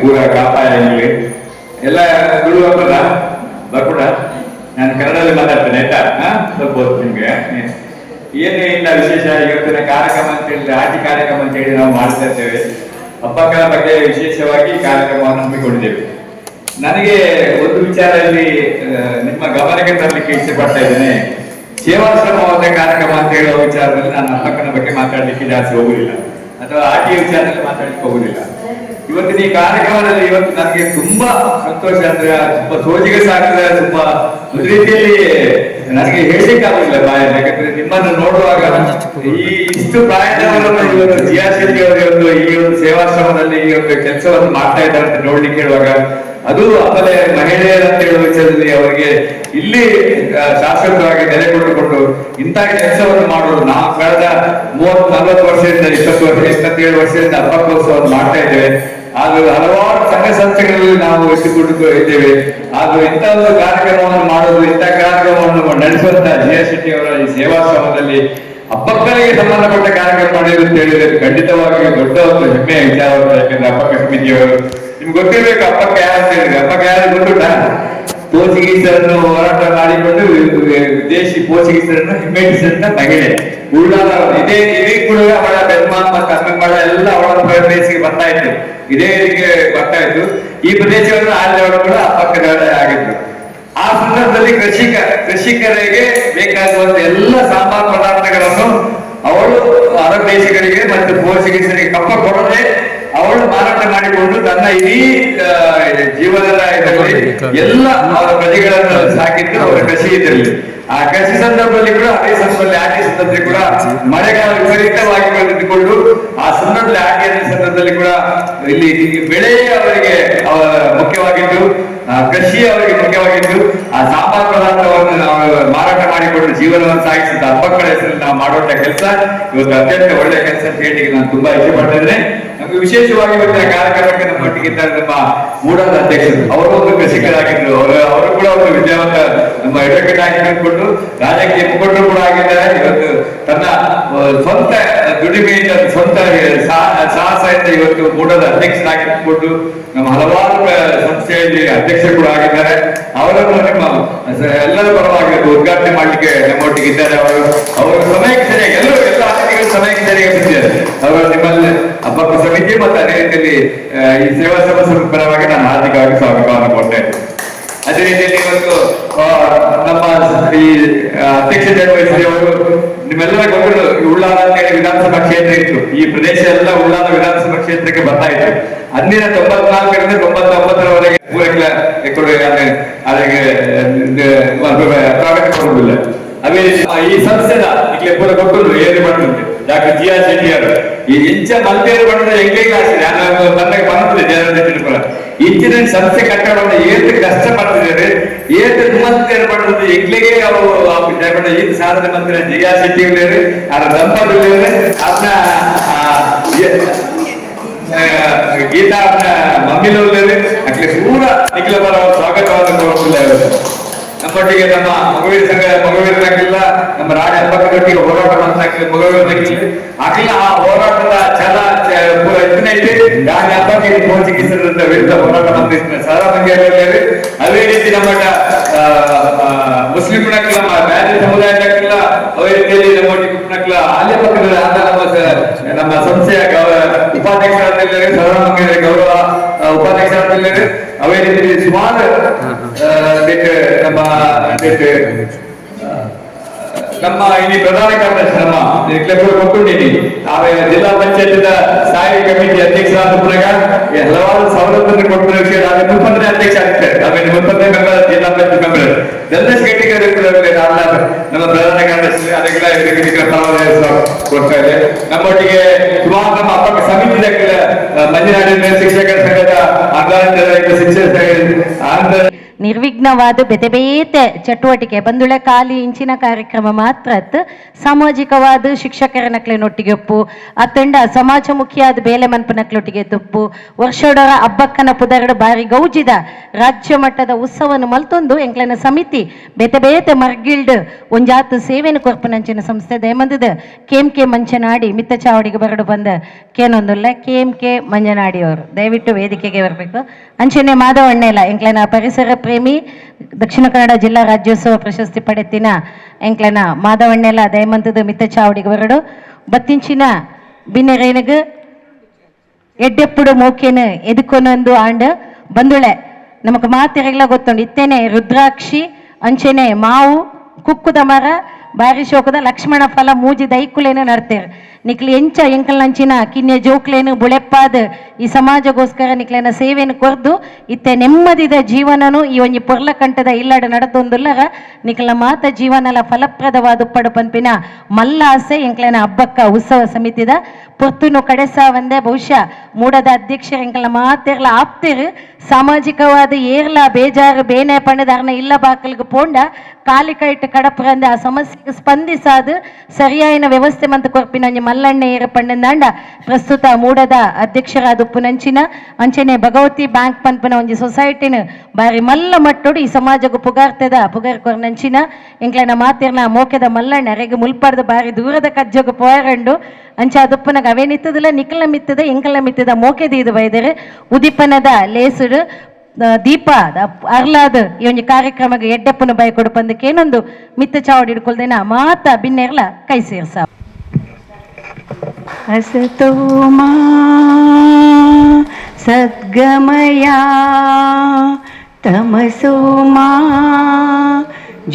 ಪೂರ ಕಾಪಾಯಂಗ್ಲಿ ಎಲ್ಲ ತುಳು ಬರ್ತದ ಬರ್ಪುಡ. ನಾನು ಕನ್ನಡದಲ್ಲಿ ಮಾತಾಡ್ತೇನೆ, ಆಯ್ತಾ? ಹಾ? ಸ್ವಲ್ಪ ಹೊತ್ತು ನಿಮ್ಗೆ ಏನು ಇಲ್ಲ ವಿಶೇಷ. ಇವತ್ತಿನ ಕಾರ್ಯಕ್ರಮ ಅಂತ ಹೇಳಿದ್ರೆ, ಆಟಿ ಕಾರ್ಯಕ್ರಮ ಅಂತ ಹೇಳಿ ನಾವು ಮಾಡ್ತಾ ಇರ್ತೇವೆ. ಹಬ್ಬಗಳ ಬಗ್ಗೆ ವಿಶೇಷವಾಗಿ ಕಾರ್ಯಕ್ರಮವನ್ನು ಹಮ್ಮಿಕೊಂಡಿದ್ದೇವೆ. ನನಗೆ ಒಂದು ವಿಚಾರದಲ್ಲಿ ನಿಮ್ಮ ಗಮನಕ್ಕೆ ತರಲಿಕ್ಕೆ ಇಚ್ಛೆ ಪಡ್ತಾ ಇದ್ದೇನೆ. ಸೇವಾಶ್ರಮವಾದ ಕಾರ್ಯಕ್ರಮ ಅಂತ ಹೇಳುವ ವಿಚಾರದಲ್ಲಿ ನಾನು ಅಪ್ಪಕ್ಕನ ಬಗ್ಗೆ ಮಾತಾಡ್ಲಿಕ್ಕೆ ಜಾಸ್ತಿ ಹೋಗುದಿಲ್ಲ ಅಥವಾ ಆಟಿಯ ವಿಚಾರದಲ್ಲಿ ಮಾತಾಡ್ಲಿಕ್ಕೆ ಹೋಗುದಿಲ್ಲ. ಇವತ್ತಿನ ಈ ಕಾರ್ಯಕ್ರಮದಲ್ಲಿ ಇವತ್ತು ನನಗೆ ತುಂಬಾ ಸಂತೋಷ ಅಂದ್ರೆ, ತುಂಬಾ ಸೋಜಿಗೆ ಸಾಕ್ತದೆ. ತುಂಬಾ ಒಂದು ರೀತಿಯಲ್ಲಿ ನನಗೆ ಹೇಳಲಿಕ್ಕೆ ಆಗುದಿಲ್ಲ ಬಾಯಲ್ಲಿ. ಯಾಕಂದ್ರೆ ನಿಮ್ಮನ್ನು ನೋಡುವಾಗ ಈ ಇಷ್ಟು ಪ್ರಾಯದವರನ್ನು ಇವತ್ತು ಜಿ ಆರ್ ಶೆಟ್ಟಿ ಅವರು ಒಂದು ಈ ಒಂದು ಸೇವಾಶ್ರಮದಲ್ಲಿ ಈ ಒಂದು ಕೆಲಸವನ್ನು ಮಾಡ್ತಾ ಇದ್ದಾರೆ ಅಂತ ನೋಡ್ಲಿಕ್ಕೆ ಹೇಳುವಾಗ, ಅದು ಆಮೇಲೆ ಮಹಿಳೆಯರಂತ ಹೇಳುವ ವಿಚಾರದಲ್ಲಿ ಅವರಿಗೆ ಇಲ್ಲಿ ಶಾಶ್ವತವಾಗಿ ನೆಲೆ ಕೊಟ್ಟುಕೊಂಡು ಇಂಥ ಕೆಲಸವನ್ನು ಮಾಡುವುದು. ನಾವು ಕಳೆದ 30-40 ವರ್ಷದಿಂದ, 20 ವರ್ಷ, 27 ವರ್ಷದಿಂದ ಅಬ್ಬಕ್ಕೋತ್ಸವವನ್ನು ಮಾಡ್ತಾ ಇದ್ದೇವೆ. ಹಾಗೂ ಹಲವಾರು ಸಂಘ ಸಂಸ್ಥೆಗಳಲ್ಲಿ ನಾವು ಇಟ್ಟುಕೊಂಡು ಇದ್ದೇವೆ. ಹಾಗೂ ಇಂಥ ಒಂದು ಕಾರ್ಯಕ್ರಮವನ್ನು ಮಾಡೋದು, ಇಂಥ ಕಾರ್ಯಕ್ರಮವನ್ನು ನಡೆಸುವಂತ ಜಿ ಎಸ್ ಶೆಟ್ಟಿ ಅವರ ಈ ಸೇವಾಶ್ರಮದಲ್ಲಿ ಅಬ್ಬಕ್ಕನಿಗೆ ಸಂಬಂಧಪಟ್ಟ ಕಾರ್ಯಕ್ರಮ ನಡೆಯುವುದು ಅಂತ ಹೇಳಿದ್ರೆ ಖಂಡಿತವಾಗಿಯೂ ದೊಡ್ಡ ಒಂದು ಹೆಮ್ಮೆಯ ವಿಚಾರ. ಯಾಕಂದ್ರೆ ಅಬ್ಬಕ್ಕ ಸಮಿತಿಯವರು ನಿಮ್ಗೆ ಗೊತ್ತಿರ್ಬೇಕು. ಅಬ್ಬಕ್ಕ ಯಾರು ಅಂತ ಹೇಳಿದ್ರೆ, ಅಬ್ಬಕ್ಕ ಯಾರು ಗೊತ್ತುಂಟಾ? ಪೋರ್ಚುಗೀಸರನ್ನು ಹೋರಾಟ ಮಾಡಿಕೊಂಡು ವಿದೇಶಿ ಪೋರ್ಚುಗೀಸರನ್ನು ಹಿಮ್ಮೆಟ್ಟಿಸಿದಂತ ಮಹಿಳೆ ಉಳ್ಳಾಲ. ಇದೇ ಇದೇ ಕೂಡ ಅವಳ ಬೆನ್ಮ ಮತ್ತು ಅಮ್ಮೆಂಬಳ ಎಲ್ಲ ಅವಳ ಪ್ರದೇಶಕ್ಕೆ ಬರ್ತಾ ಇತ್ತು, ಇದೇ ಇದಕ್ಕೆ ಬರ್ತಾ ಇತ್ತು. ಈ ಪ್ರದೇಶವನ್ನು ಆಳಿದವರು ಕೂಡ ಅಪ್ಪಕ್ಕನವರೇ ಆಗಿದ್ರು. ಆ ಸಂದರ್ಭದಲ್ಲಿ ಕೃಷಿಕರಿಗೆ ಬೇಕಾಗುವಂತ ಎಲ್ಲ ಸಾಂಬಾರ್ ಪದಾರ್ಥಗಳನ್ನು ಅವಳು ಅರಬ್ ದೇಶಗಳಿಗೆ ಮತ್ತು ಪೋರ್ಚುಗೀಸರಿಗೆ ಕಪ್ಪ ಕೊಡದೆ ಅವಳು ಮಾರಾಟ ಮಾಡಿಕೊಂಡು ತನ್ನ ಇಡೀ ಜೀವನದ ಇದರಲ್ಲಿ ಎಲ್ಲ ಅವರ ಪ್ರಜೆಗಳನ್ನು ಸಾಕಿದ್ದು ಅವರ ಕೃಷಿ ಇದರಲ್ಲಿ. ಆ ಕೃಷಿ ಸಂದರ್ಭದಲ್ಲಿ ಕೂಡ, ಅದೇ ಸಂದರ್ಭದಲ್ಲಿ, ಆಟಿ ಸಂದರ್ಭದಲ್ಲಿ ಕೂಡ ಮಳೆಗಾಲ ವಿಪರೀತವಾಗಿ ಬಂದಿದ್ದುಕೊಂಡು, ಆ ಸಂದರ್ಭದಲ್ಲಿ, ಆಟಿಯ ಸಂದರ್ಭದಲ್ಲಿ ಕೂಡ ಇಲ್ಲಿ ಬೆಳೆಯೇ ಅವರಿಗೆ ಅವರ ಮುಖ್ಯವಾಗಿದ್ದು, ಕೃಷಿ ಅವರಿಗೆ ಮುಖ್ಯವಾಗಿದ್ದು, ಆ ಸಾಂಬಾರ್ ಪದಾರ್ಥವನ್ನು ನಾವು ಮಾರಾಟ ಮಾಡಿಕೊಂಡು ಜೀವನವನ್ನು ಸಾಗಿಸಿದ ಅಬ್ಬಕ್ಕಳ ಹೆಸರಲ್ಲಿ ನಾವು ಮಾಡುವಂತ ಕೆಲಸ ಇವತ್ತು ಅತ್ಯಂತ ಒಳ್ಳೆಯ ಕೆಲಸ ಅಂತ ಹೇಳಿ ನಾನು ತುಂಬಾ ಇಚ್ಛೆ ಪಡ್ತಾ. ನಮಗೆ ವಿಶೇಷವಾಗಿ ಇವತ್ತಿನ ಕಾರ್ಯಕ್ರಮಕ್ಕೆ ನಮ್ಮೊಟ್ಟಿಗೆ ಇದ್ದಾರೆ ನಮ್ಮ ಮೂಡಾದ ಅಧ್ಯಕ್ಷರು. ಅವರು ಒಂದು ಕೃಷಿಕರಾಗಿದ್ರು. ಅವರು ಅವರು ಕೂಡ ಒಂದು ವಿದ್ಯಾವಂತ, ನಮ್ಮ ಅಡ್ವೊಕೇಟ್ ಆಗಿ ನಿಂತ್ಕೊಂಡು ರಾಜಕೀಯ ಮುಖಂಡರು ಕೂಡ ಆಗಿದ್ದಾರೆ. ಇವತ್ತು ತನ್ನ ಸ್ವಂತ ದುಡಿಮೆಯಿಂದ, ಸ್ವಂತ ಸಾಹಸದಿಂದ ಇವತ್ತು ಮೂಡಾದ ಅಧ್ಯಕ್ಷರಾಗಿ ನಿಂತ್ಕೊಂಡು ನಮ್ಮ ಹಲವಾರು ಸಂಸ್ಥೆಯಲ್ಲಿ ಅಧ್ಯಕ್ಷರು ಕೂಡ ಆಗಿದ್ದಾರೆ. ಅವರನ್ನು ನಿಮ್ಮ ಎಲ್ಲರ ಪರವಾಗಿ ಉದ್ಘಾಟನೆ ಮಾಡಲಿಕ್ಕೆ ನಮ್ಮೊಟ್ಟಿಗೆ ಇದ್ದಾರೆ ಅವರು. ಅವರು ಸಮಯಕ್ಕೆ ಸರಿಯಾಗಿ, ಎಲ್ಲರೂ, ಎಲ್ಲ ಅತಿಥಿಗಳು ಸಮಯಕ್ಕೆ ಸರಿಯಾಗಿ ಬಂದಿದ್ದಾರೆ. ಅವರು ನಿಮ್ಮಲ್ಲಿ ಅಬ್ಬಕ್ಕ ಸಮಿತಿ ಮತ್ತು ಅದೇ ರೀತಿಯಲ್ಲಿ ಈ ಸೇವಾ ಸಮಿತಿ ಪರವಾಗಿ ನಾನು ಹಾರ್ದಿಕವಾಗಿ ಸ್ವಾಗತವನ್ನು ಕೊಡ್ತೇನೆ. ಅದೇ ರೀತಿಯಲ್ಲಿ ಇವತ್ತು ನಮ್ಮ ಈ ಅಧ್ಯಕ್ಷತೆ ವಹಿಸಿದವರು ನಿಮ್ಮೆಲ್ಲರ ಗೊತ್ತಿರೋ ಈ ಉಳ್ಳಾಲ ಅಂತ ಹೇಳಿ ವಿಧಾನಸಭಾ ಕ್ಷೇತ್ರ ಇತ್ತು. ಈ ಪ್ರದೇಶ ಎಲ್ಲ ಉಳ್ಳಾಲ ವಿಧಾನಸಭಾ ಕ್ಷೇತ್ರಕ್ಕೆ ಬರ್ತಾ ಇತ್ತು. ಅಂದಿನ 94ರಿಂದ 99ರವರೆಗೆ ಪೂರೈಕೆ ಅದಕ್ಕೆ ಸ್ವಾಗತ ಕೊಡುವುದಿಲ್ಲ. ಅದೇ ರೀತಿ ಈ ಸಂಸ್ಥೆದ ಇಕ್ಲೆ ಪೂರ ಕೊಟ್ಟುಂಡು ಏರಿ ಬಂದುಂಟು doctor G R Shetty ಅವರು. ಈ ಇಂಚ ಮಲ್ತೇರು ಬಂದ ಎಂಕೈಗೆ ಆಸೆ ನಾನು ಬಂದಾಗ ಬಂದಿದೆ ಜನರ ಪೂರ ಇಂಚಿನ ಸಂಸ್ಥೆ ಕಟ್ಟಡವನ್ನು ಏತ್ ಕಷ್ಟ ಪಡ್ತಿದ್ದಾರೆ, ಏತ್ ನುಮಂತೇರು ಪಡೆದು ಎಂಕ್ಲೆಗೆ ಅವು ಈ ಸಾಧನೆ ಮಂತ್ರಿ ಜಿ ಆರ್ ಶೆಟ್ಟಿ ಉಳ್ಳೇರು, ಅವರ ದಂಪತಿ ಉಳ್ಳೇರು, ಅವನ ಗೀತಾ ಅವನ ಮಮ್ಮಿಲ ಉಳ್ಳೇರು. ಅಕ್ಲೆ ಪೂರ ನಿಖಿಲ ಬರ ಸ್ವಾಗತವನ್ನು ಕೊಡುತ್ತಿಲ್ಲ. ನಮ್ಮೊಟ್ಟಿಗೆ ನಮ್ಮ ಮೊಗವೀರ ಸಂಘ, ಮೊಗವೀರ ಸಂಘ, ನಮ್ಮ ರಾಣಿ ಅಬ್ಬಕ್ಕದೊಟ್ಟಿಗೆ ಹೋರಾಟ ಮಾಡ್ತಾ ಮೊಗವೀರ ಸಂಘ ಅಖಿಲ ಆ ಹೋರಾಟದ ಛಲ ಪೂರ ಇದನ್ನೈತಿ. ರಾಣಿ ಅಬ್ಬಕ್ಕ ಪೋರ್ಚುಗೀಸರ ವಿರುದ್ಧ ಹೋರಾಟ ಮಾಡ್ತಿದ್ದ ಸರ ಮಂಗ್ಯಾರಲ್ಲಿ. ಅದೇ ರೀತಿ ನಮ್ಮ ಮುಸ್ಲಿಂ ನಮ್ಮ ಬ್ಯಾರಿ ಸಮುದಾಯದಕ್ಕೆಲ್ಲ, ಅದೇ ರೀತಿಯಲ್ಲಿ ನಮ್ಮೊಟ್ಟಿಗೆ ಉಪ್ಪನಕ್ಲ ಅಲ್ಲೇ ಪಕ್ಕದಲ್ಲಿ ಆದ ನಮ್ಮ ನಮ್ಮ ಸಂಸ್ಥೆಯ ಉಪಾಧ್ಯಕ್ಷರಾದಿದ್ದಾರೆ, ಸರಳ ಗೌರವ ಉಪಾಧ್ಯಕ್ಷರಾದಿದ್ದಾರೆ. ಅದೇ ರೀತಿ ಸುಮಾರು ನಮ್ಮ ನಮ್ಮ ಇಲ್ಲಿ ಪ್ರಧಾನ ಕಾರ್ಯದರ್ಶಿ ನಮ್ಮ ಕ್ಲಬ್ ಕೊಟ್ಟುಂಡಿನಿ. ಆಮೇಲೆ ಜಿಲ್ಲಾ ಪಂಚಾಯತ್ ಸ್ಥಾಯಿ ಕಮಿಟಿ ಅಧ್ಯಕ್ಷರಾದ ಪುನಃ ಹಲವಾರು ಸವಲತ್ತನ್ನು ಕೊಟ್ಟ ವಿಷಯ ಮುಪ್ಪತ್ತನೇ ಅಧ್ಯಕ್ಷ ಆಗ್ತಾರೆ. ಆಮೇಲೆ 30ನೇ ಮೆಂಬರ್, ಜಿಲ್ಲಾ ಪಂಚಾಯತ್ ಮೆಂಬರ್ ಧನೇಶ್ ಗಟ್ಟಿಗರು ಕೂಡ ನಮ್ಮ ಪ್ರಧಾನ ಕಾರ್ಯದರ್ಶಿ. ಅದಕ್ಕೆಲ್ಲ ಇದಕ್ಕೆ ಕೊಡ್ತಾ ಇದೆ. ನಮ್ಮೊಟ್ಟಿಗೆ ಸುಮಾರು ನಮ್ಮ ಅಪ್ಪಕ್ಕ ಸಮಿತಿ ಮಂಜುನಾಡಿನ ಶಿಕ್ಷಕರ ಸಂಘದ ಅನುದಾನ ಶಿಕ್ಷಕ ಆನಂದ ನಿರ್ಮಾಣ. ನಿರ್ವಿಘ್ನವಾದ ಬೇತೆ ಬೇತೆ ಚಟುವಟಿಕೆ ಬಂದುಳೆ ಖಾಲಿ ಇಂಚಿನ ಕಾರ್ಯಕ್ರಮ ಮಾತ್ರ ಸಾಮಾಜಿಕವಾದ ಶಿಕ್ಷಕರ ನಕ್ಲೆನೊಟ್ಟಿಗೆ ಒಪ್ಪು ಅತ್ತಂಡ ಸಮಾಜಮುಖಿಯಾದ ಬೇಲೆ ಮನ್ಪನಕ್ಲೊಟ್ಟಿಗೆ ತುಪ್ಪು ವರ್ಷಡೊರ ಹಬ್ಬಕ್ಕನ ಪುದರಡು ಬಾರಿ ಗೌಜಿದ ರಾಜ್ಯ ಮಟ್ಟದ ಉತ್ಸವನು ಮಲ್ತೊಂದು ಎಂಕ್ಲೆನ ಸಮಿತಿ ಬೇತೆ ಬೇತೆ ಮರ್ಗಿಲ್ಡ್ ಒಂಜಾತ್ ಸೇವೆನು ಕೊರ್ಪುನಂಚಿನ ಸಂಸ್ಥೆ ದಯಮಂದದ K M K Manchanadi ಮಿತ್ತ ಚಾವಡಿಗೆ ಬರಡು ಬಂದ ಕೇನೊಂದುಲ್ಲ K M K Manjanadi ಅವರು ದಯವಿಟ್ಟು ವೇದಿಕೆಗೆ ಬರಬೇಕು. ಅಂಚನೆ ಮಾಧವ ಅಣ್ಣೆಲ ಎಂಕ್ಲೆನ ಪರಿಸರ ಪ್ರೇಮಿ ದಕ್ಷಿಣ ಕನ್ನಡ ಜಿಲ್ಲಾ ರಾಜ್ಯೋತ್ಸವ ಪ್ರಶಸ್ತಿ ಪಡೆತಿನ ಎಂಕ್ಲೆನ ಮಾಧವಣ್ಣೆಲ ದಯಮಂತದ ಮಿತ್ತ ಚಾವಡಿಗೆ ಬರಡು ಬತ್ತಿಂಚಿನ ಬಿನ್ನೆರೇನಗ್ ಎಡ್ಡೆಪ್ಪುಡು ಮೋಕೆನು ಎದುಕೊನೊಂದು ಆಂಡ್ ಬಂದುಳೆ ನಮಕ್ ಮಾತೆರೆಗ್ಲ ಗೊತ್ತುಂಡು ಇತ್ತೇನೆ ರುದ್ರಾಕ್ಷಿ ಅಂಚೆನೆ ಮಾವು ಕುಕ್ಕುದ ಮರ ಬಾರಿ ಶೋಕದ ಲಕ್ಷ್ಮಣ ಫಲ ಮೂಜಿ ದೈಕುಲೇನು ನಡ್ತೇರು ನಿಕ್ಲಿ ಎಂಚ ಎಂಕಲ್ನಂಚಿನ ಕಿನ್ಯ ಜೋಕ್ಲೇನು ಬುಳೆಪ್ಪಾದ ಈ ಸಮಾಜಗೋಸ್ಕರ ನಿಕ್ಲೇನ ಸೇವೆನು ಕೊರ್ದು ಇತ್ತೆ ನೆಮ್ಮದಿದ ಜೀವನನು ಈ ಒಂಜಿ ಪೊರ್ಲಕಂಠದ ಇಲ್ಲಡ ನಡತೊಂದುಲ್ಲರ ನಿಕ್ಲ ಮಾತ ಜೀವನಲ ಫಲಪ್ರದವಾದ ಉಪ್ಪಡು ಪನ್ಪಿನ ಮಲ್ಲ ಆಸೆ ಎಂಕ್ಲೆನ ಹಬ್ಬಕ್ಕ ಉತ್ಸವ ಸಮಿತಿದ ಪೊರ್ತುನು ಕಡೆಸಾವಂದೆ ಬಹುಶಃ ಮೂಡದ ಅಧ್ಯಕ್ಷರು ಎಂಕಲ್ನ ಮಾತೆರ್ಲ ಆಪ್ತಿರು ಸಾಮಾಜಿಕವಾದ ಏರ್ಲ ಬೇಜಾರು ಬೇನೆ ಪಂಡದಾರ್ನ ಇಲ್ಲ ಬಾಕಲ್ಗೆ ಪೋಂಡ ಕಾಲಿಕೈಟ್ ಕಡಪ್ರಂದೆ ಆ ಸಮಸ್ಯೆಗೆ ಸ್ಪಂದಿಸಾದು ಸರಿಯಾಯಿನ ವ್ಯವಸ್ಥೆ ಮಂತ್ ಕೊರ್ಪಿನ ಒಂಜಿ ಮಲ್ಲಣ್ಣ ಏರ ಪಂಡಂದಾಂಡ ಪ್ರಸ್ತುತ ಮೂಡದ ಅಧ್ಯಕ್ಷರಾದ ಉಪ್ಪುನಂಚಿನ ಅಂಚನೆ ಭಗವತಿ ಬ್ಯಾಂಕ್ ಪನ್ಪುನ ಒಂಜಿ ಸೊಸೈಟಿನ ಬಾರಿ ಮಲ್ಲ ಮಟ್ಟೋಡು ಈ ಸಮಾಜకు ಪುಗಾರ್ತದ ಪುಗಾರ್ ಕೊರ್ನಂಚಿನ ಎಂಕ್ಲೆನ ಮಾತಿರ್ನ ಮೋಕೆದ ಮಲ್ಲಣ್ಣ ಅರೆಗ್ ಮುಲ್ಪರ್ದ ಬಾರಿ ದೂರದ ಕಜ್ಜಗ್ ಪೋಯರಂಡು ಅಂಚ ಅದುಪ್ಪನಗ ಅವೇ ನಿತ್ತದಲ್ಲ ನಿಕ್ಕಲ ಮಿತ್ತದ ಎಂಕಲ ಮಿತ್ತದ ಮೋಕೆ ದೀದು ಬೈದರು ಉದಿಪನದ ಲೇಸುಡು ದೀಪ ಅರ್ಲಾದ್ ಈ ಒಂಜಿ ಕಾರ್ಯಕ್ರಮಕ್ಕೆ ಎಡ್ಡೆಪ್ಪನ ಬೈ ಕೊಡುಪಂದಕ್ಕೇನೊಂದು ಮಿತ್ತ ಚಾವಡಿ ಹಿಡ್ಕೊಳ್ದೇನ ಮಾತ ಬಿನ್ನೆರ್ಲ ಕೈ ಸೇರ್ಸ. असतो मा सद्गमया तमसो मा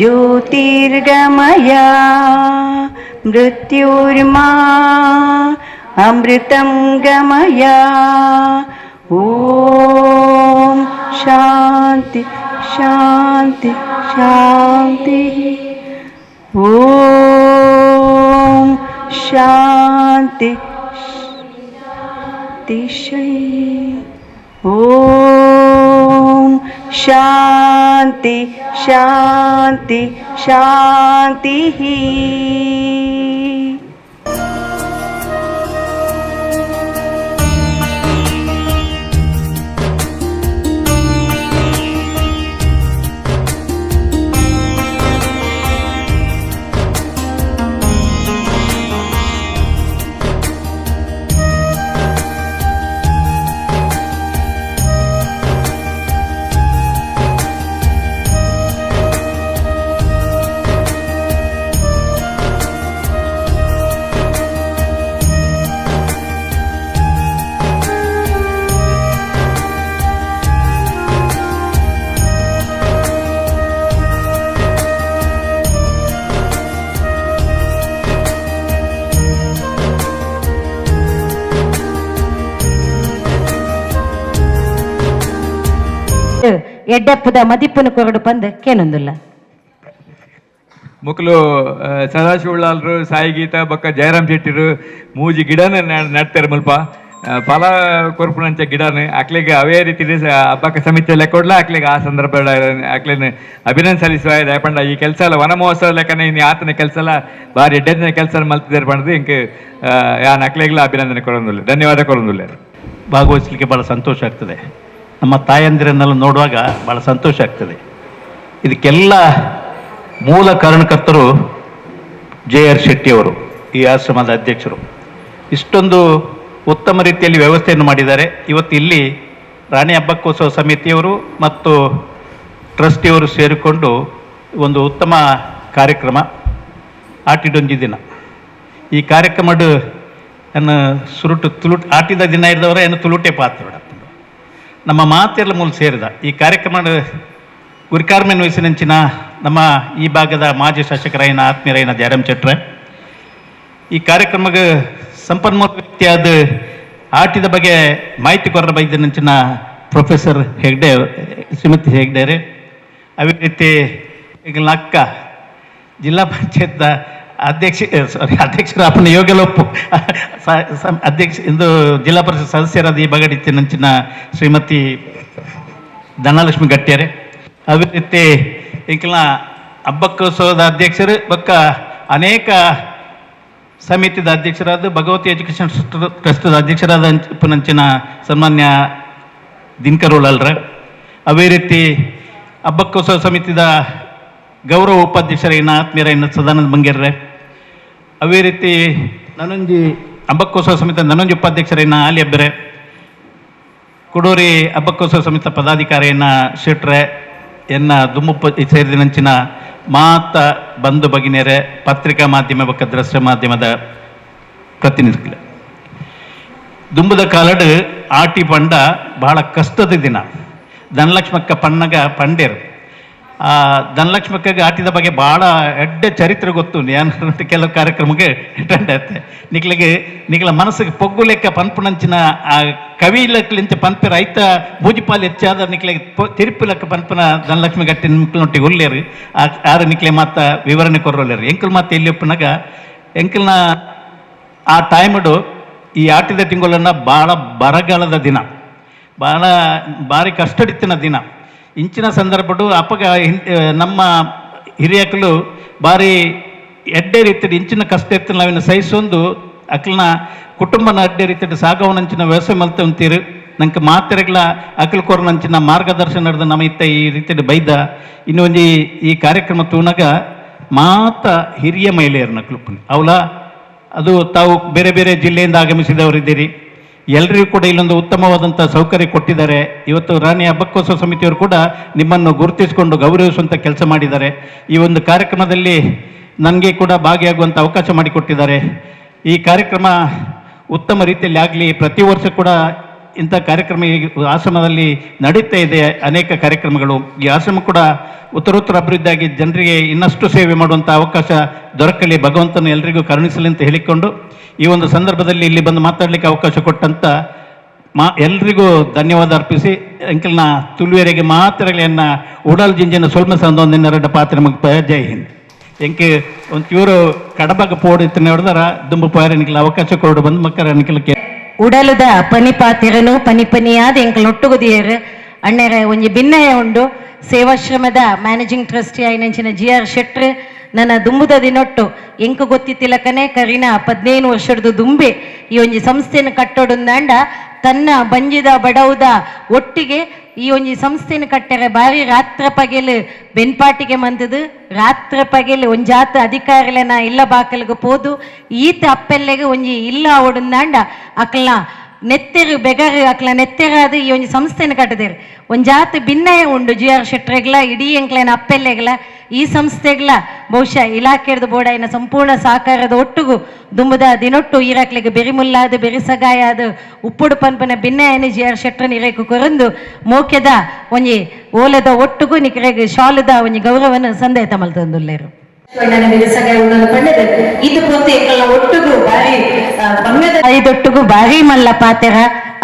ज्योतिर्गमया मृत्युर्मा अमृतं गमया। ॐ शान्ति शान्ति शान्तिः। ॐ शान्ति तिशै। ॐ शान्ति शान्ति शान्तिः। ಎಡ್ಡೆಪ್ಪುದ ಮದಿಪ್ಪುನ ಕೊರಡು ಪಂದ್ ಕೇನೊಂದುಲ್ಲ. ಮುಕ್ಲು ಸದಾಶಿವ ಸಾಯಿ ಗೀತಾ ಬೊಕ್ಕ ಜಯರಾಮ್ ಶೆಟ್ಟಿರು ಮೂಜಿ ಗಿಡನ ನಡ್ತಾರೆ ಮುಲ್ಪ ಫಲ ಕೊರ್ಪುನಂಚ ಗಿಡನ ಅಕ್ಲೆಗ್ ಅವೇ ರೀತಿ ಹಬ್ಬಕ್ಕ ಸಮಿತಿ ಲೆಕ್ಕೊಡ್ಲ ಅಕ್ಲೆಗ್ ಆ ಸಂದರ್ಭ ಅಕ್ಲೆನ್ ಅಭಿನಂದನೆ ಸಲ್ಲಿಸುವ ದಯಪಂಡ ಈ ಕೆಲಸ ಎಲ್ಲ ವನ ಮಹೋತ್ಸವ ಲೆಕ್ಕನೆ ಇನ್ನು ಆತನ ಕೆಲಸ ಎಲ್ಲ ಬಾರಿ ಎಡ್ಡೆನ ಕೆಲಸ ಮಲ್ತಿದ್ದಾರೆ ಪಂಡದು ಇಂಕ್ ಯಾನ್ ಅಕ್ಲೆಗ್ಲ ಅಭಿನಂದನೆ ಕೊರೊಂದುಲ್ಲ, ಧನ್ಯವಾದ ಕೊರೊಂದುಲ್ಲ. ಭಾಗವಹಿಸಲಿಕ್ಕೆ ಭಾಳ ಸಂತೋಷ ಆಗ್ತದೆ. ನಮ್ಮ ತಾಯಂದಿರನ್ನೆಲ್ಲ ನೋಡುವಾಗ ಭಾಳ ಸಂತೋಷ ಆಗ್ತದೆ. ಇದಕ್ಕೆಲ್ಲ ಮೂಲ ಕಾರಣಕರ್ತರು ಜೆ ಆರ್ ಶೆಟ್ಟಿಯವರು, ಈ ಆಶ್ರಮದ ಅಧ್ಯಕ್ಷರು. ಇಷ್ಟೊಂದು ಉತ್ತಮ ರೀತಿಯಲ್ಲಿ ವ್ಯವಸ್ಥೆಯನ್ನು ಮಾಡಿದ್ದಾರೆ. ಇವತ್ತು ಇಲ್ಲಿ ರಾಣಿ ಹಬ್ಬಕ್ಕೋತ್ಸವ ಸಮಿತಿಯವರು ಮತ್ತು ಟ್ರಸ್ಟಿಯವರು ಸೇರಿಕೊಂಡು ಒಂದು ಉತ್ತಮ ಕಾರ್ಯಕ್ರಮ ಆಟಿಡೊಂಜಿ ದಿನ. ಈ ಕಾರ್ಯಕ್ರಮದ ನನ್ನ ಸುರುಟು ತುಳುಟ್ ಆಟಿದ ದಿನ ಇದ್ದವರ ಏನು ತುಳುಟೆ ಪಾತ್ರ ನಮ್ಮ ಮಾತೆಲ್ಲ ಮೂಲ ಸೇರಿದ ಈ ಕಾರ್ಯಕ್ರಮ ಗುರಿಕಾರ್ಮೆನ್ ವಯಸ್ಸಿನಂಚಿನ ನಮ್ಮ ಈ ಭಾಗದ ಮಾಜಿ ಶಾಸಕರಾಯಿನ ಆತ್ಮೀಯರಾಯಿನ ಜಯರಾಮ್ ಶೆಟ್ರೆ, ಈ ಕಾರ್ಯಕ್ರಮಕ್ಕೆ ಸಂಪನ್ಮೂಲ ವ್ಯಕ್ತಿಯಾದ ಆಟಿದ ಬಗ್ಗೆ ಮಾಹಿತಿ ಕೊರ ಬೈದಿನಂಚಿನ ಪ್ರೊಫೆಸರ್ ಹೆಗ್ಡೆ, ಶ್ರೀಮತಿ ಹೆಗ್ಡೆರೆ, ಅದೇ ರೀತಿ ಈಗ ಅಕ್ಕ ಜಿಲ್ಲಾ ಪಂಚಾಯತ್ನ ಅಧ್ಯಕ್ಷ ಸಾರಿ ಅಧ್ಯಕ್ಷರ ಅಪ್ಪನ ಯೋಗಲೊಪ್ಪು ಅಧ್ಯಕ್ಷ ಇಂದು ಜಿಲ್ಲಾ ಪರಿಷತ್ ಸದಸ್ಯರಾದ ಈ ಬಗಡಿತ್ತಿನಂಚಿನ ಶ್ರೀಮತಿ ಧನಲಕ್ಷ್ಮಿ ಗಟ್ಟಿಯರೆ, ಅದೇ ರೀತಿ ಇಂಕ್ಲ ಹಬ್ಬಕ್ಕೋತ್ಸವದ ಅಧ್ಯಕ್ಷರು ಬೊಕ್ಕ ಅನೇಕ ಸಮಿತಿದ ಅಧ್ಯಕ್ಷರಾದ ಭಗವತಿ ಎಜುಕೇಷನ್ ಟ್ರಸ್ಟದ ಅಧ್ಯಕ್ಷರಾದ ಪುನಂಚಿನ ಸನ್ಮಾನ್ಯ ದಿನಕರ್ ಉಳ್ಳಾಲ್ರ. ಅದೇ ರೀತಿ ಹಬ್ಬಕ್ಕೋತ್ಸವ ಸಮಿತಿದ ಗೌರವ ಉಪಾಧ್ಯಕ್ಷರಾಗಿನ ಆತ್ಮೀಯರಾಗಿನ ಸದಾನಂದ ಬಂಗೇರ್ರೆ. ಅದೇ ರೀತಿ ನನೊಂಜಿ ಹಬ್ಬಕ್ಕೋತ್ಸವ ಸಮಿತಿ ನನೊಂಜಿ ಉಪಾಧ್ಯಕ್ಷರಾಗಿನ ಆಲಿ ಅಬ್ಬರೆ, ಕುಡೂರಿ ಹಬ್ಬಕ್ಕೋತ್ಸವ ಸಮಿತಿ ಪದಾಧಿಕಾರಿಯನ್ನ ಶೆಟ್ರೆ, ಎನ್ನ ದುಮ್ಮುಪ್ಪ ಸೇರಿದಿನಂಚಿನ ಮಾತ ಬಂಧು ಭಗಿನಿಯರೇ, ಪತ್ರಿಕಾ ಮಾಧ್ಯಮ ಬೊಕ್ಕ ದೃಶ್ಯ ಮಾಧ್ಯಮದ ಪ್ರತಿನಿಧಿಗಳು. ದುಂಬುದ ಕಾಲಡ್ ಆಟಿ ಪಂಡ ಬಹಳ ಕಷ್ಟದ ದಿನ. ಧನಲಕ್ಷ್ಮಕ್ಕ ಪಣ್ಣಗ ಪಂಡೇರು, ಆ ಧನಲಕ್ಷ್ಮಕ್ಕಗೆ ಆಟಿದ ಬಗ್ಗೆ ಭಾಳ ಎಡ್ಡೆ ಚರಿತ್ರೆ ಗೊತ್ತು. ನಾನು ಕೆಲವು ಕಾರ್ಯಕ್ರಮಕ್ಕೆ ಅಟೆಂಡ್ ಆಯ್ತೆ. ನಿಕ್ಲಿಗೆ ನಿಕ್ಲ ಮನಸ್ಸಿಗೆ ಪೊಗ್ಗು ಲೆಕ್ಕ ಪನ್ಪುನಂಚಿನ ಆ ಕವಿ ಲೆಕ್ಕಲಿಂಚ ಪನ್ಪಿರ ಐತ ಬೂಜಿಪಾಲ್ ಹೆಚ್ಚಾದ ನಿಕ್ಲಿಗೆ ತಿರುಪು ಲೆಕ್ಕ ಪನ್ಪುನ ಧನಲಕ್ಷ್ಮಿ ಗಟ್ಟಿ ನಿಕ್ಲೊಟ್ಟಿಗೆ ಉಲ್ಲೇರು. ಆರು ನಿಕ್ಲೆ ಮಾತ ವಿವರಣೆ ಕೊರ್ರೋಲ್ಲೇರು. ಎಂಕಲ್ ಮಾತ ಎಲ್ಲಿ ಒಪ್ಪುನಾಗ ಎಂಕಲ್ನ ಆ ಟೈಮ್ಡು ಈ ಆಟಿದ ತಿಂಗಳನ್ನ ಭಾಳ ಬರಗಾಲದ ದಿನ, ಭಾಳ ಭಾರಿ ಕಷ್ಟಡಿತ್ತಿನ ದಿನ. ಇಂಚಿನ ಸಂದರ್ಭಡು ಅಪ್ಪಗ ನಮ್ಮ ಹಿರಿಯಕಲು ಭಾರಿ ಎಡ್ಡೆ ರೀತಿಯ ಇಂಚಿನ ಕಷ್ಟ ಇತ್ತು ನಾವಿನ ಸಹಿಸೊಂದು ಅಕ್ಲನ ಕುಟುಂಬನ ಅಡ್ಡೆ ರೀತಿಯ ಸಾಗವನಂಚಿನ ವ್ಯವಸಾಯ ಮಲ್ತಂತೀರು. ನಂಗೆ ಮಾತೆರೆಗ್ಲ ಅಕಲ್ ಕೊರನಂಚಿನ ಮಾರ್ಗದರ್ಶನ ನಡೆದ ನಮ್ಮ ಇತ್ತ ಈ ರೀತಿಯ ಬೈದ. ಇನ್ನು ಒಂಜಿ ಈ ಕಾರ್ಯಕ್ರಮ ತೂನಗ ಮಾತ ಹಿರಿಯ ಮಹಿಳೆಯರನ್ನ ಕ್ಲುಪ್ಪನಿ ಅವಲ ಅದು ತಾವು ಬೇರೆ ಬೇರೆ ಜಿಲ್ಲೆಯಿಂದ ಆಗಮಿಸಿದವರಿದ್ದೀರಿ. ಎಲ್ಲರಿಗೂ ಕೂಡ ಇಲ್ಲೊಂದು ಉತ್ತಮವಾದಂಥ ಸೌಕರ್ಯ ಕೊಟ್ಟಿದ್ದಾರೆ. ಇವತ್ತು ರಾಣಿ ಹಬ್ಬಕ್ಕೋತ್ಸವ ಸಮಿತಿಯವರು ಕೂಡ ನಿಮ್ಮನ್ನು ಗುರುತಿಸಿಕೊಂಡು ಗೌರವಿಸುವಂಥ ಕೆಲಸ ಮಾಡಿದ್ದಾರೆ. ಈ ಒಂದು ಕಾರ್ಯಕ್ರಮದಲ್ಲಿ ನನಗೆ ಕೂಡ ಭಾಗಿಯಾಗುವಂಥ ಅವಕಾಶ ಮಾಡಿಕೊಟ್ಟಿದ್ದಾರೆ. ಈ ಕಾರ್ಯಕ್ರಮ ಉತ್ತಮ ರೀತಿಯಲ್ಲಿ ಆಗಲಿ. ಪ್ರತಿ ವರ್ಷ ಕೂಡ ಇಂಥ ಕಾರ್ಯಕ್ರಮ ಈ ಆಶ್ರಮದಲ್ಲಿ ನಡೀತಾ ಇದೆ, ಅನೇಕ ಕಾರ್ಯಕ್ರಮಗಳು. ಈ ಆಶ್ರಮ ಕೂಡ ಉತ್ತರೋತ್ತರ ಅಭಿವೃದ್ಧಿಯಾಗಿ ಜನರಿಗೆ ಇನ್ನಷ್ಟು ಸೇವೆ ಮಾಡುವಂಥ ಅವಕಾಶ ದೊರಕಲಿ, ಭಗವಂತನು ಎಲ್ರಿಗೂ ಕರುಣಿಸಲಿ ಅಂತ ಹೇಳಿಕೊಂಡು ಈ ಒಂದು ಸಂದರ್ಭದಲ್ಲಿ ಇಲ್ಲಿ ಬಂದು ಮಾತಾಡಲಿಕ್ಕೆ ಅವಕಾಶ ಕೊಟ್ಟಂಥ ಎಲ್ರಿಗೂ ಧನ್ಯವಾದ ಅರ್ಪಿಸಿ ಅಂಕಲ್ನ ತುಳುವೆರೆಗೆ ಮಾತ್ರಗಳನ್ನ ಉಡಲ್ ಜಿಂಜಿನ ಸೊಲ್ಮೆ ಸಂದೊಂದಿನ ಪಾತ್ರ ನಮಗೆ. ಜೈ ಹಿಂದ್. ಎಂಕೆ ಒಂಚೂರು ಕಡಬಾಗ ಪೋಡು ಇತ್ತು ನೋಡಿದಾರ ದುಂಬು ಪೋಯರ ನಿಕ್ಲ ಅವಕಾಶ ಕೊಡು ಬಂದು ಮಕ್ಕಳ ನಿಕ್ಲಕ್ಕೆ. ಉಡಲುದ ಪನಿಪಾತಿರನು ಪನಿ ಪನಿಯಾದ ಎಂಕಲ್ ಒಟ್ಟುಗುದಿಯರು ಅಣ್ಣರ ಒಂಜಿ ಭಿನ್ನಯ ಉಂಡು. ಸೇವಾಶ್ರಮದ ಮ್ಯಾನೇಜಿಂಗ್ ಟ್ರಸ್ಟಿ ಆಯಿನಂಚಿನ ಜಿ ಆರ್ ಶೆಟ್ರ್ ನನ್ನ ದುಂಬುದ ದಿನೊಟ್ಟು ಎಂಕು ಗೊತ್ತಿತ್ತಿಲಕನೆ ಕರಿನ 15 ವರ್ಷದ ದುಂಬೆ ಈ ಒಂಜಿ ಸಂಸ್ಥೆಯನ್ನು ಕಟ್ಟೋಡುಂದಾಂಡ ತನ್ನ ಬಂಜಿದ ಬಡವುದ ಒಟ್ಟಿಗೆ ಈ ಒಂಜಿ ಸಂಸ್ಥೆಯನ್ನು ಕಟ್ಟರೆ ಬಾರಿ ರಾತ್ರ ಪಗೆಲು ಬೆನ್ಪಾಟಿಗೆ ಮಂದದು ರಾತ್ರ ಪಗೆಲು ಒಂಜಾತ ಅಧಿಕಾರಿಲೆನ ಇಲ್ಲ ಬಾಕಲ್ಗೆ ಪೋದು ಈತ ಅಪ್ಪೆಲ್ಲೆಗೆ ಒಂಜಿ ಇಲ್ಲ ಓಡುಂದಾಂಡ ಅಕ್ಲ ನೆತ್ತೆರು ಬೆಗರು ಅಕ್ಲ ನೆತ್ತೆರಾದ ಈ ಒಂಜಿ ಸಂಸ್ಥೆಯನ್ನು ಕಟ್ಟದೇರು. ಒಂಜಾತ ಭಿನ್ನಯ ಉಂಡು ಜಿ ಆರ್ ಶೆಟ್ರೆಗ್ಲ ಇಡೀ ಎಂಕ್ಲೇನ ಅಪ್ಪೆಲ್ಲೆಗ್ಲ ಈ ಸಂಸ್ಥೆಗ್ಲ ಬಹುಶಃ ಇಲಾಖೆರ್ದು ಬೋಡಾಯಿನ ಸಂಪೂರ್ಣ ಸಹಕಾರದ ಒಟ್ಟುಗು ದುಂಬುದ ದಿನೊಟ್ಟು ಈರಾಕ್ಲಿಗೆ ಬೆರಿಮುಲ್ಲಾದ ಬೆರಿಸಗಾಯಾದ ಉಪ್ಪುಡು ಪನ್ಪನ ಭಿನ್ನಯನ ಜಿ ಆರ್ ಶೆಟ್ರನ್ ಇರೇಕು ಕೊರಂದು ಮೋಕ್ಯದ ಒಂಜಿ ಓಲದ ಒಟ್ಟುಗು ನಿಕ್ರೆಗ್ ಶಾಲದ ಒಂಜಿ ಗೌರವನ ಸಂದೇತ ಮಲ್ತೊಂದುಲ್ಲೇರು. ಇದು ಪೂರ್ತಿ ಒಟ್ಟುಗು ಬಾರಿ ಬಂಗದ ಐದೊಟ್ಟುಗು ಬಾರಿ ಮಲ್ಲ ಪಾತೆರ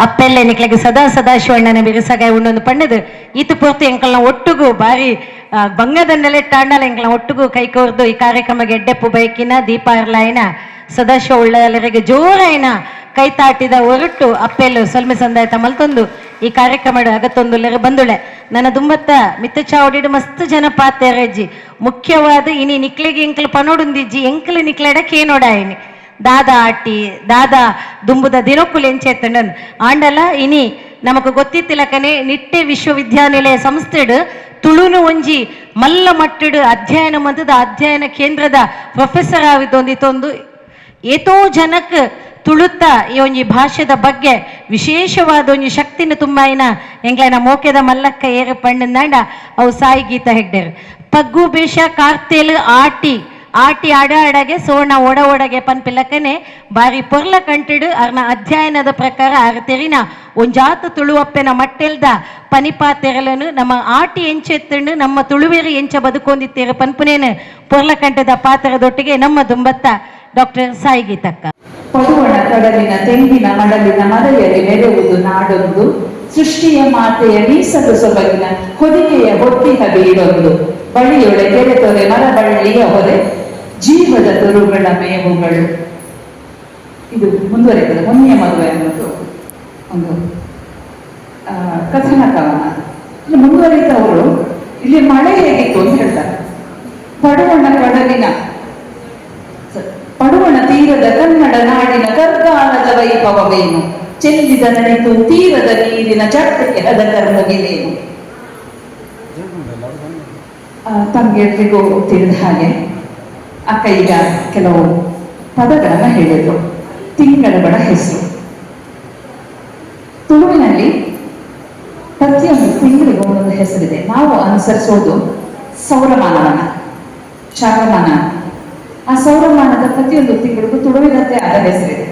ಅಪ್ಪೆಲ್ಲೆ ನಿಕ್ಲೆಗೆ ಸದಾ ಸದಾ ಶಿವಣ್ಣನ ಬಿರುಸಗಾಯ ಉಂಡೊಂದು ಪಣ್ಣದು. ಈತ ಪೂರ್ತಿ ಎಂಕಲ್ನ ಒಟ್ಟುಗು ಬಾರಿ ಬಂಗದ ನೆಲೆಟ್ಟಾಂಡಲ ಎಂಕಲ್ನ ಒಟ್ಟುಗು ಕೈಕೋರ್ದು ಈ ಕಾರ್ಯಕ್ರಮಕ್ಕೆ ಎಡ್ಡೆಪ್ಪು ಬೈಕಿನ ದೀಪಾರ್ಲಾಯನ ಸದಾಶಿವ ಉಳ್ಳರಿಗೆ ಜೋರಾಯನ ಕೈ ತಾಟಿದ ಹೊರಟು ಅಪ್ಪೆಲ್ಲು ಸೊಲ್ಮೆ ಸಂದಾಯತ ಮಲ್ತೊಂದು ಈ ಕಾರ್ಯಕ್ರಮ ಅಗತ್ತೊಂದು ಬಂದುಳೆ. ನನ್ನ ದುಂಬತ್ತ ಮಿತ್ತ ಚಾವಡಿಡು ಮಸ್ತ್ ಜನ ಪಾತೆರಜ್ಜಿ. ಮುಖ್ಯವಾದ ಇನಿ ನಿಕ್ಲೆಗೆ ಎಂಕಲ್ ಪನೋಡುಂದಿಜ್ಜಿ ಎಂಕಲ್ ನಿಕ್ಲೆಡ ಕೇನೋಡಾಯಿನಿ ದಾದಾ ಆಟಿ ದಾದಾ ದುಂಬುದ ದಿನಕ್ಕುಲು ಎಂಚೆತ್ತಂಡನ್ ಆಂಡಲ ಇನಿ ನಮಕ್ ಗೊತ್ತಿತ್ತಿಲಕನೆ ನಿಟ್ಟೆ ವಿಶ್ವವಿದ್ಯಾನಿಲಯ ಸಂಸ್ಥೆಡು ತುಳುನು ಒಂಜಿ ಮಲ್ಲ ಮಟ್ಟಡು ಅಧ್ಯಯನ ಮಂತದ ಅಧ್ಯಯನ ಕೇಂದ್ರದ ಪ್ರೊಫೆಸರ್ ಆವಿದ್ದೊಂದಿತ್ತೊಂದು ಏತೋ ಜನಕ್ ತುಳುತ್ತ ಈ ಒಂಜಿ ಭಾಷೆದ ಬಗ್ಗೆ ವಿಶೇಷವಾದ ಒಂಜಿ ಶಕ್ತಿನ ತುಂಬಾಯಿನ ಎಂಗ್ಲೈನ ಮೋಕೆದ ಮಲ್ಲಕ್ಕ ಏರು ಪಂಡಂದಾಂಡ ಅವು ಸಾಯಿ ಗೀತ ಹೆಗ್ಡೇರು. ಪಗ್ಗು ಬೇಷ ಕಾರ್ತೇಲು ಆಟಿ ಆಟಿ ಅಡ ಅಡಗೆ ಸೋಣ ಒಡ ಒಡಗೆ ಪನ್ಪಿಲಕನೆ ಬಾರಿ ಪೊರ್ಲ ಕಂಟಿಡು ಅರ್ನ ಅಧ್ಯಯನದ ಪ್ರಕಾರ ಆರ್ ತೆರಿನ ಒಂಜಾತ ತುಳುವಪ್ಪೆನ ಮಟ್ಟೆಲ್ದ ಪನಿಪಾ ತೆರಲನು ನಮ್ಮ ಆಟಿ ಎಂಚೆತ್ತಂಡು ನಮ್ಮ ತುಳುವೇರಿ ಎಂಚ ಬದುಕೊಂದಿತ್ತೇರು ಪನ್ಪುನೇನು ಪೊರ್ಲ ಕಂಠದ ಪಾತ್ರದೊಟ್ಟಿಗೆ ನಮ್ಮ ದುಂಬತ್ತ ಡಾಕ್ಟರ್ ಸಾಯಿ ಗೀತಕ್ಕ. ಪಡುವಣ ಕಡಲಿನ ತೆಂಗಿನ ಮಡಲಿನ ಮರೆಯಲ್ಲಿ ನೆರೆಯುವುದು ನಾಡೊಂದು, ಸೃಷ್ಟಿಯ ಮಾತೆಯ ಮೀಸಲು ಸೊಬಗಿನ ಹೊದಿಕೆಯ ಹೊತ್ತಿನ ಬೀಡೊಂದು, ಬಳಿಯೊಳೆ ಕೆರೆ ತೊರೆ ಮರಬಳ್ಳಿಯ ಹೊರೆ, ಜೀವದ ತೊರುಗಳ ಮೇವುಗಳು. ಇದು ಮುಂದುವರಿತದೆ. ಮೊನ್ನೆಯ ಮದುವೆ ಅನ್ನೋದು ಒಂದು ಕಥನ ಕವನ. ಮುಂದುವರಿತ ಅವರು ಇಲ್ಲಿ ಮಳೆ ಹೇಗಿತ್ತು ಅಂತ ಹೇಳ್ತಾರೆ. ಪಡುವಣ ಕಡಲಿನ, ಪಡುವಣ ತೀರದ ಕನ್ನಡ ನಾಡಿನ ಕರ್ಗಾಲದ ವೈಭವವೇನು, ಚೆಲ್ಲಿದ ನಡೆತು ತೀರದ ನೀರಿನ ಚಟ್ಟಕ್ಕೆ ಹದ ಕರ್ಮುಗಿಲೇನು. ತಮ್ಗೆಲ್ರಿಗೂ ತಿಳಿದ ಹಾಗೆ ಅಕ್ಕ ಈಗ ಕೆಲವು ಪದಗಳನ್ನ ಹೇಳಿದ್ರು, ತಿಂಗಳುಗಳ ಹೆಸರು. ತುಳುವಿನಲ್ಲಿ ಪ್ರತಿಯೊಂದು ತಿಂಗಳಿಗೂ ಒಂದೊಂದು ಹೆಸರಿದೆ. ನಾವು ಅನುಸರಿಸೋದು ಸೌರಮಾನವನ್ನ, ಚಾಂದ್ರಮಾನ. ಆ ಸೌರಮಾನದ ಪ್ರತಿಯೊಂದು ತಿಂಗಳಿಗೂ ತುಳುವಿನದ್ದೇ ಆದ ಹೆಸರಿದೆ.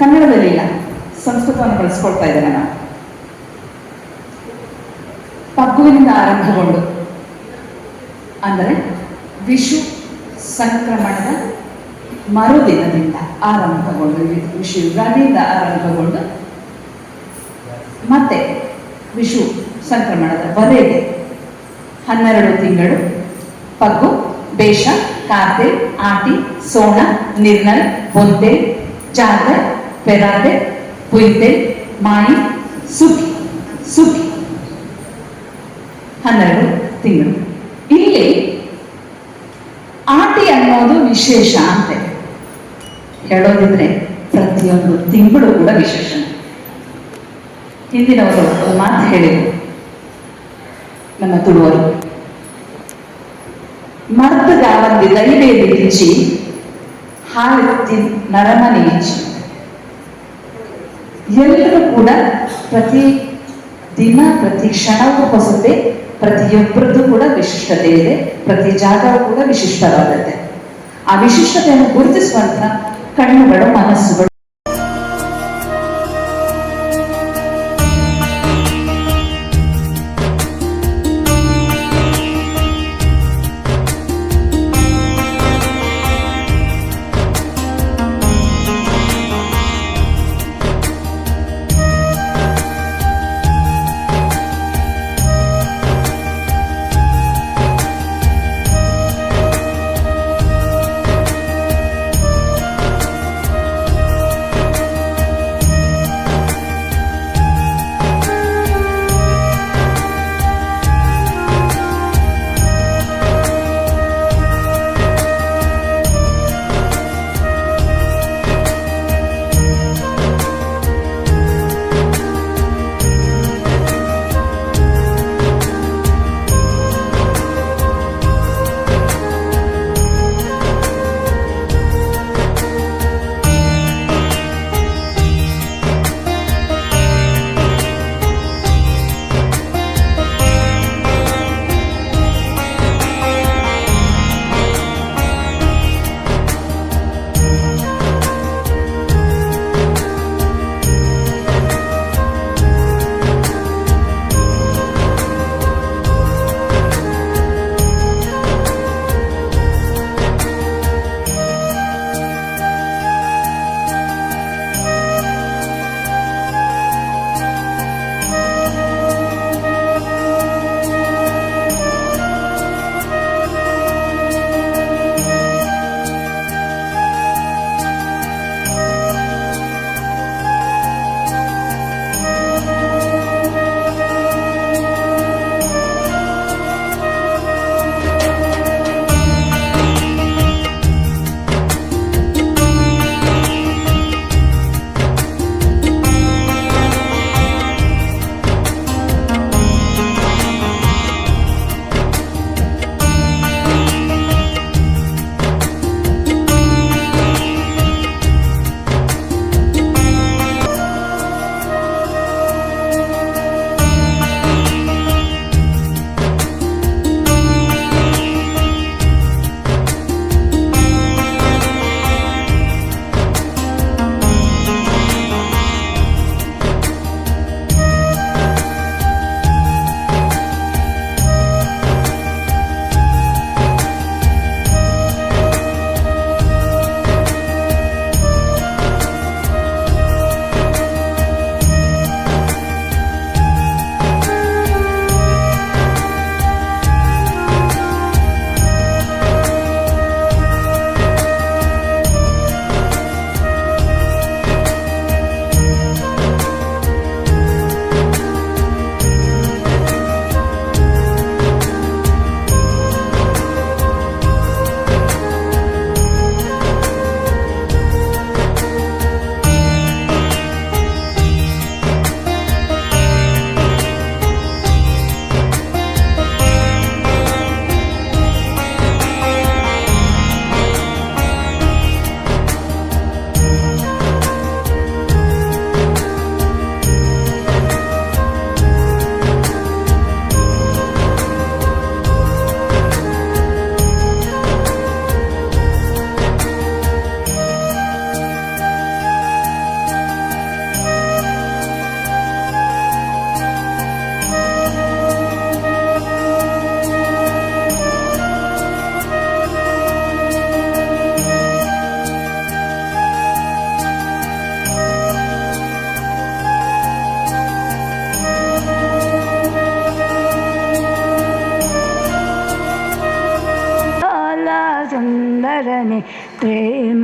ಕನ್ನಡದಲ್ಲಿ ಇಲ್ಲ, ಸಂಸ್ಕೃತವನ್ನು ಬಳಸ್ಕೊಳ್ತಾ ಇದ್ದೇವೆ ನಾವು. ಪಗ್ಗುವಿನಿಂದ ಆರಂಭಗೊಂಡು, ಅಂದರೆ ವಿಷು ಸಂಕ್ರಮಣದ ಮರುದಿನದಿಂದ ಆರಂಭಗೊಂಡು, ವಿಷು ಯುಗಾದಿಯಿಂದ ಆರಂಭಗೊಂಡು ಮತ್ತೆ ವಿಷು ಸಂಕ್ರಮಣದವರೆಗೆ 12 ತಿಂಗಳು. ಪಗ್ಗು, ಬೇಷ, ಕಾರ್ತೆ, ಆಟಿ, ಸೋಣ, ನಿರ್ನಲ್, ಬೊಂತೆ, ಜಾಗರ್, ಪೆರಾದೆ, ಪುಯ್ತೆ, ಮಾಯಿ, ಸುಗ್ಗಿ. ಸುಗ್ಗಿ 12 ತಿಂಗಳು. ಇಲ್ಲಿ ಆಟಿ ಅನ್ನೋದು ವಿಶೇಷ ಅಂತೆ. ಹೇಳೋದಿದ್ರೆ ಪ್ರತಿಯೊಂದು ತಿಂಗಳು ಕೂಡ ವಿಶೇಷ. ಹಿಂದಿನವರು ಒಂದು ಮಾತು ಹೇಳಿದರು, ನಮ್ಮ ತುಳುವರು, ಮರ್ದಗಾವಂದಿ ದೈವೇಲಿ ಇಚ್ಚಿ, ಹಾಲೆತ್ತಿ ನರಮನೆ ಇಚ್ಚಿ. ಎಲ್ಲರೂ ಕೂಡ ಪ್ರತಿ ದಿನ, ಪ್ರತಿ ಕ್ಷಣವೂ ಹೊಸತೆ. ಪ್ರತಿಯೊಬ್ಬರದ್ದು ಕೂಡ ವಿಶಿಷ್ಟತೆ ಇದೆ. ಪ್ರತಿ ಜಾಗವೂ ಕೂಡ ವಿಶಿಷ್ಟವಾದದ್ದೆ. ಆ ವಿಶಿಷ್ಟತೆಯನ್ನು ಗುರುತಿಸುವಂತ ಕಣ್ಣುಗಳು, ಮನಸ್ಸುಗಳು.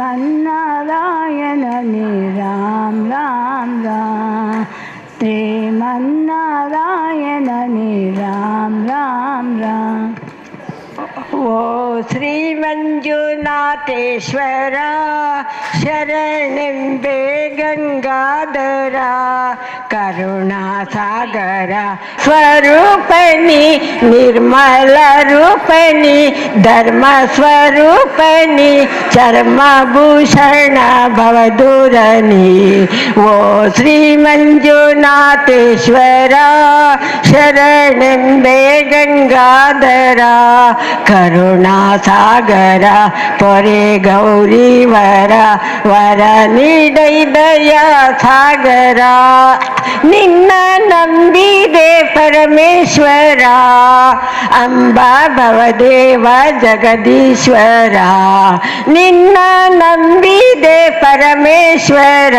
Sriman Narayana Ram Ram Ram, Sriman Narayana Ram Ram Ram. ಓ ಶ್ರೀ ಮಂಜುನಾಥೇಶ್ವರ ಶರಣೆಂಬೆ ಗಂಗಾಧರ ಕರುಣಾಸಾಗರ ಸ್ವರೂಪಣಿ ನಿರ್ಮಲ ರೂಪಣಿ ಧರ್ಮ ಸ್ವರೂಪಣಿ ಚರ್ಮಭೂಷಣ ಭವದೂರಣಿ. ಓ ಶ್ರೀ ಮಂಜುನಾಥೇಶ್ವರ ಶರಣೆಂಬೆ ಗಂಗಾಧರ ಕರುಣಾಸಾಗರ ಪೊರೆ ಗೌರಿವರ ವರ ನೀಡೈ ದಯಾ ಸಾಗರ. ನಿನ್ನ ನಂಬಿದೆ ಪರಮೇಶ್ವರ ಅಂಬಾ ಭವದೇವ ಜಗದೀಶ್ವರ, ನಿನ್ನ ನಂಬಿದೆ ಪರಮೇಶ್ವರ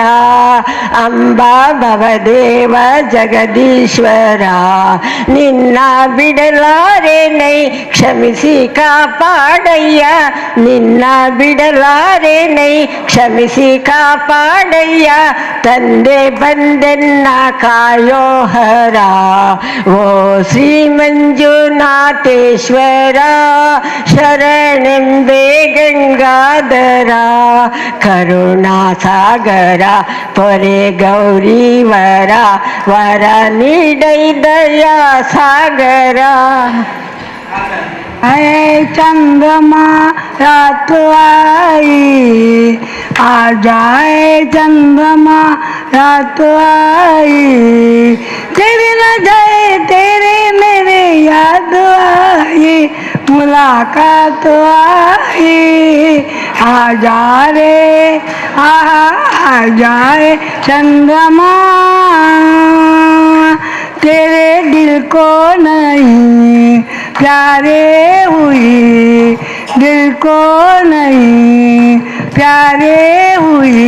ಅಂಬಾ ಭವದೇವ ಜಗದೀಶ್ವರ. ನಿನ್ನ ಬಿಡಲಾರೆ ನೈ ಕ್ಷಮಿಸಿ ಕಾಪಾಡಯ್ಯ, ನಿನ್ನ ಬಿಡಲಾರೆ ನೈ ಕ್ಷಮಿಸಿ ಕಾಪಾಡಯ್ಯ, ತಂದೆ ಬಂದೆನ್ನ ಕಾಯೋ ಹರ. ಓ ಶ್ರೀ ಮಂಜುನಾಥೇಶ್ವರ ಶರಣೆಂಬೆ ಗಂಗಾಧರ ಕರುಣಾಸಾಗರ ಪೊರೆ ಗೌರಿವರ ವರ ನೀಡೈ ದಯಾ ಸಾಗರ. आए चंद्रमा रात आई, आ जाए चंद्रमा रात आई, तेरे न जाए तेरे मेरे याद आई, मुलाकात आई, आ जा रे आ जाए चंद्रमा, तेरे दिल को नहीं प्यारे हुई, दिल को नहीं प्यारे हुई,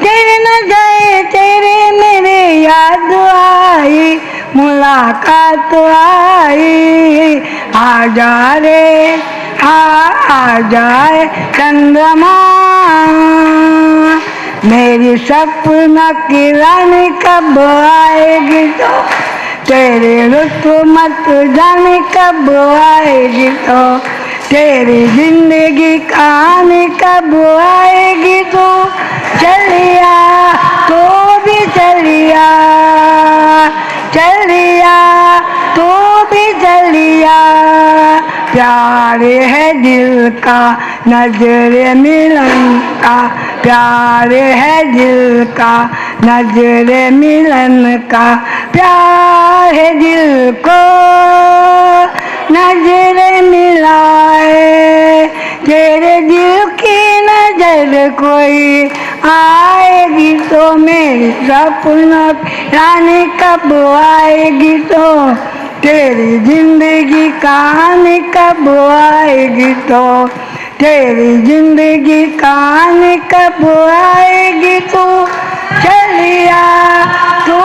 तेरे न जाए तेरे मेरे याद आई, मुलाकात आई, आ जा रे आ जाए चंद्रमा, मेरी सपना की रानी कब आएगी तो, तेरे रुत मत जाने कब आएगी तो, तेरी जिंदगी कहानी कब आएगी तो, चलिया तो भी चलिया, चलिया तो भी चलिया, प्यार है दिल का नजर मिलन का, प्यार है दिल का नजर मिलन का, प्यार है दिल को नजर मिलाए, तेरे दिल की नजर कोई आएगी तो, मेरे सपनों की रानी कब आएगी तो, तेरी जिंदगी कहानी कब आएगी तो, तेरी जिंदगी कहानी कब आएगी तो, चलिया तू